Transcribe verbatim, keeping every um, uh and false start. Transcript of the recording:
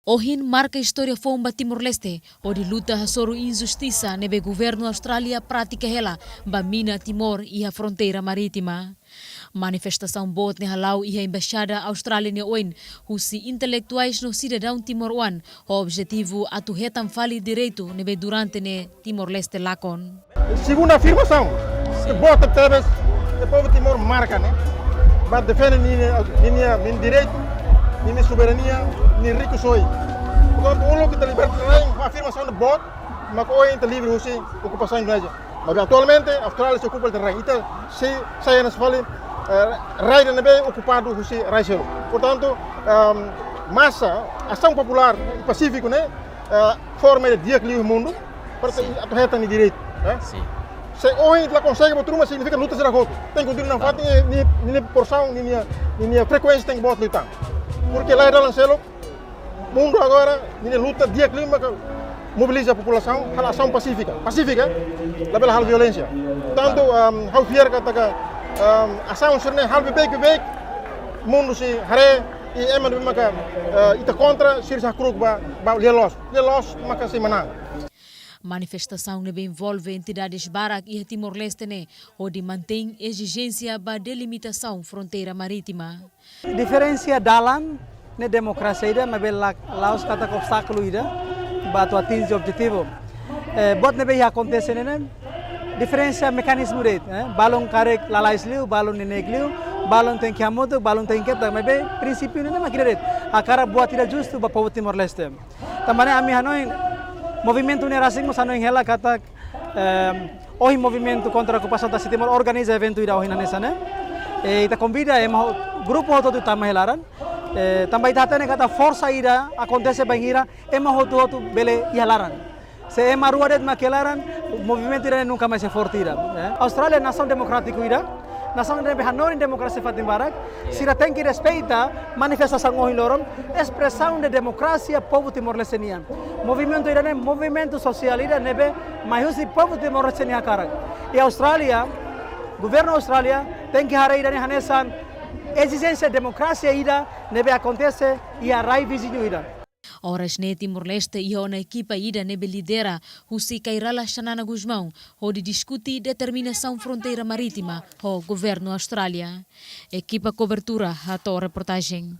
Ohin marka istória foun ba Timor-Leste, hodi luta hasoru injustisa ne'ebé governu Austrália pratika hela ba mina Timor iha fronteira marítima. Manifestasaun boot ne'e hala'o iha Embaixada Austrália nia oin, husi intelektuais no sidadaun timoroan, ho objetivu atu hetan fali direitu ne'ebé durante ne'e Timor-Leste lakon. Segunda afirmasaun, se boot tebes, se povu Timor marka, ne'e? Ba defende ninia, ninia, ninia direitu, ninia soberania, ninia rikusoin. Portantu, uluk ita liberta rai, afirmasaun boot, maka ohin ita livre husi okupasaun Indonézia. Mas atualmente, Austrália sei okupa ita-nia rai. Ita sei, sei anas fali, eh, rai ida ne'ebé okupadu husi rai seluk. Portantu, ehm, masa, asaun populár, pasífiku, ne'e? Eh, forma ida di'ak liu iha mundu, para Sin. atu hetan nia direitu, eh? Sin. Se ohin la konsege buat ruma, signifika luta sira hotu. Tenke kontinua Claro. nafatin, ninia, ninia porsaun, ninia, ninia frekuénsia tenke boot liután. Porke la iha dalan seluk, mundu agora, ninia luta di'ak liu maka mobiliza populasaun, halo asaun pasífika. Pasífika, labele halo violénsia. Tantu, Claro. ehm, ha'u fiar katak, ehm, asaun sira-ne'e halo beibeik, beibeik, mundu sei haree, i ema ne'ebé maka, eh, ita kontra, sira sei hakru'uk ba, ba lia-loos. Lia-loos maka sei manán. Manifestasaun ne'ebé envolve entidades barak iha Timor-Leste ne'e, hodi mantein ezijénsia ba delimitasaun fronteira marítima. Diferensa dalan ne'e demokrasia ida, maibé la, la'ós katak obstákulu ida ba atu atinje objetivu. Eh, buat ne'ebé iha akontese ne'e, ne'e diferensa mekanizmu de'it, eh? Balun karik lalais liu, balun neineik liu, balun tenke hamutuk, balun tenke ketak, maibé prinsípiu ne'e, ne'e mak ida de'it. Hakarak buat ida justu ba povu Timor-Leste. Tanba ne'e ami hanoin, movimentu ne'e rasik mós hanoin hela katak, ehm, ohin movimentu kontra okupasaun Tasi Timor organiza eventu ida ohin hanesan ne'e. E, ita konvida ema ho-, grupu hotu-hotu tama iha laran. E, tanba ita hatene katak forsa ida akontese bainhira, ema hotu-hotu bele iha laran. Se ema rua de'it mak iha laran, movimentu ida-ne'e nunka mais sei forte ida, eh. Austrália nasaun demokrátiku ida, nasaun ida ne'ebé hanorin demokrasia fatin barak, Iya. sira tenke respeita manifestasaun ohin loron, espresaun de demokrasia povu Timor-Leste nian. Movimentu ida-ne'e, movimentu sosiál ida ne'ebé mai husi povu Timor-Leste nia hakarak. I Austrália, governu Austrália, tenke haree ida-ne'e hanesan ezijénsia demokrasia ida ne'ebé akontese iha rai viziñu ida. Oras ne'e Timor-Leste iha ona ekipa ida ne'ebé lidera husi Kay Rala Xanana Gusmão, hodi diskute determinasaun fronteira marítima ho governu Austrália. Ekipa kobertura hato'o reportajen.